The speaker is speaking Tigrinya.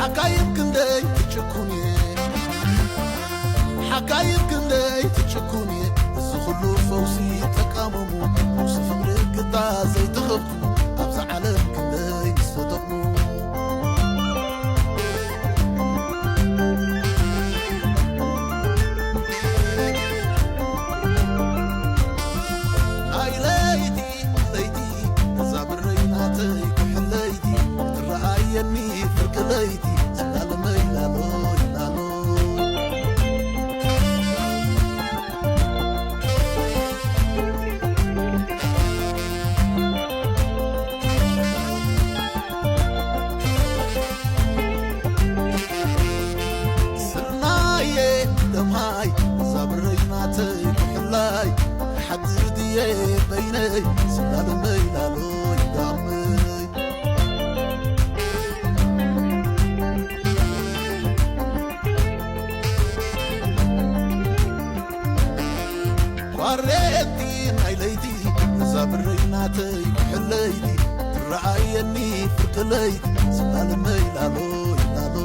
ሓካይም ክንደይ ትጭኩን እየ፣ ሓካይም ክንደይ ትጭኩን እየ። እዚ ኩሉ ፈውሲ ተቃመሙ፣ ፈውሲ ፍቕሪ ግዳ ዘይተኸብኩ፣ ኣብዛ ዓለም ክንደይ ምስ ተጠቕሙ። ናይ ለይቲ ለይቲ እዛ ብረይ ናተይ ኩሕለይቲ ትረኣየኒ ፍርቂ ለይቲ ስላለመይ ላሎ ይላሎ። ስርናየ ደምሃይ እዛ ብረይ ናተይ ኩሕላይ ሓድር ድየ በይነይ ስላለመይ ላሎ ይዳመይ። ኳሬቲ ናይ ለይቲ እዛ ብረይ ናተይ ኩሕለይቲ ትረኣየኒ ፍርቂ ለይቲ ስላለመይ ላሎ ይላሎ።